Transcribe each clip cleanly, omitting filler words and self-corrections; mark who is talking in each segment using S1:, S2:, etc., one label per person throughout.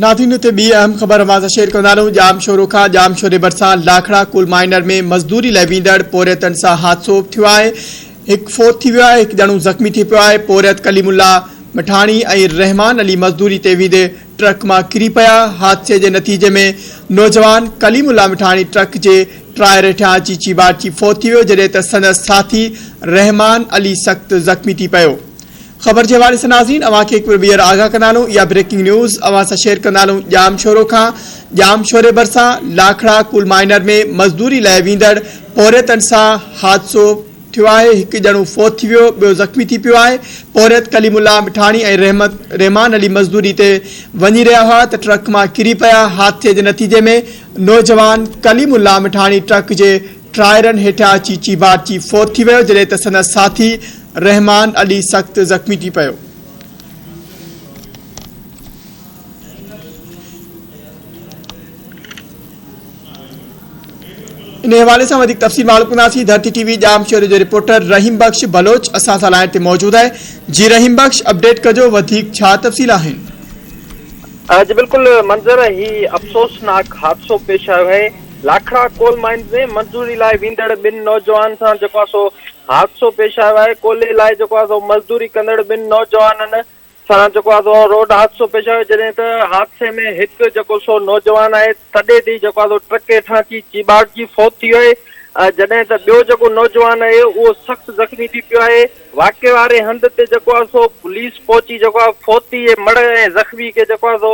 S1: ناظرين هتي ٻي اهم خبر اوهان سان شيئر ڪندا هلون ڄامشورو کان ڄامشوري ڀرسان لاکڙا ڪول مائنر ۾ مزدوري لاء ويندڙ پورهيتن سان حادثو ٿيو آهي هڪ فوت ٿي ويو آهي هڪ ڄڻو زخمي ٿي پيو آهي پورهيت ڪليم الله مٺاڻي ۽ رحمان علي مزدوري تي ويندي ٽرڪ مان ڪري پيا حادثي جي نتيجي ۾ نوجوان ڪليم الله مٺاڻي ٽرڪ جي ٽائر هيٺيان اچي چيڀاٽجي فوت ٿي ويو جڏهن ته سندس ساٿي رحمان علي سخت زخمي ٿي پيو. خبر جي حوالي سان ناظرين اوهان کي هڪ ڀيرو ٻيهر آگاهه ڪندا هلون اها بريڪنگ نيوز اوهان سان شيئر ڪندا هلون ڄامشورو کان ڄامشوري ڀرسان لاکڙا ڪول مائنر ۾ مزدوري لاء ويندڙ پورهيتن سان حادثو ٿيو آهي هڪ ڄڻو فوت ٿي ويو ٻيو زخمي ٿي پيو آهي پورهيت ڪليم الله مٺاڻي ۽ رحمت رحمان علي مزدوري تي وڃي رهيا هئا ته ٽرڪ مان ڪري پيا حادثي جي نتيجي ۾ نوجوان ڪليم الله مٺاڻي ٽرڪ جي ٽائرن هيٺيان اچي چيڀاٽجي فوت ٿي ويو جڏهن ته سندس ساٿي رحمان علي سخت زخمي ٿي پيو. ان حوالي سان وڌيڪ تفصيل معلوم ڪنداسين ڌرتي ٽي وي ڄامشوري جو رپورٽر رحيم بخش بلوچ اسان سان لائين تي موجود آهي جي رحيم بخش اپڊيٽ ڪجو وڌيڪ ڇا تفصيل آهن.
S2: جي بلڪل منظر هي افسوسناڪ حادثو پيش آيو آهي لاکڙا ڪول مائنز ۾ مزدوري لاء ويندڙ ٻن نوجوان سان جيڪو آهي سو حادثو پيش آيو آهي، ڪولي لاء جيڪو آهي سو مزدوري ڪندڙ ٻن نوجوانن سان جيڪو آهي سو روڊ حادثو پيش آيو جڏهن ته حادثي ۾ هڪ جيڪو سو نوجوان آهي تڏي تي ئي جيڪو آهي سو ٽرڪ هيٺان اچي چيڀاٽجي فوت ٿي ويو آهي جڏهن ته ٻيو جيڪو نوجوان آهي اهو سخت زخمي ٿي پيو آهي واقعي واري هنڌ تي جيڪو آهي سو پوليس پهچي جيڪو آهي فوتي جي مڙهه ۽ زخمي کي جيڪو آهي سو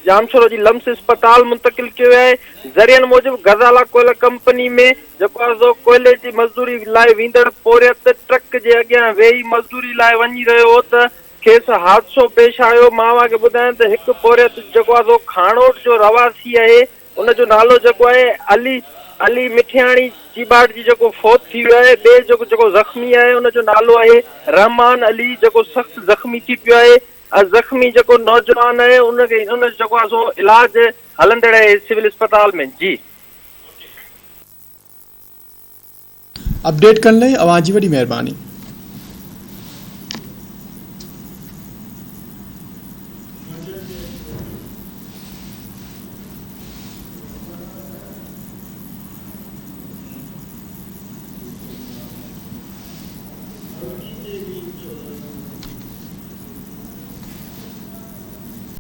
S2: ڄامشورو جي لمس اسپتال منتقل ڪيو ويو آهي، ذريعن موجب غزالا ڪوئله ڪمپني ۾ جيڪو آهي سو ڪوئلي جي مزدوري لاء ويندڙ پورهيت ٽرڪ جي اڳيان ويهي مزدوري لاء وڃي رهيو هو ته کيس حادثو پيش آيو، مان اوهان کي ٻڌايان ته هڪ پورهيت جيڪو آهي سو کاڻوٺ جو رهواسي آهي ان جو نالو جيڪو آهي علي علي مٺياڻي چيڀاٽ جي جيڪو فوت ٿي ويو آهي ٻئي جيڪو جيڪو زخمي آهي ان جو نالو آهي رحمان علي جيڪو سخت زخمي ٿي پيو آهي زخمي جيڪو نوجوان آهي ان کي ان جو جيڪو آهي سو علاج هلندڙ آهي سول اسپتال ۾ جي.
S1: اپڊيٽ ڪرڻ لئي اوهان جي وڏي مهرباني.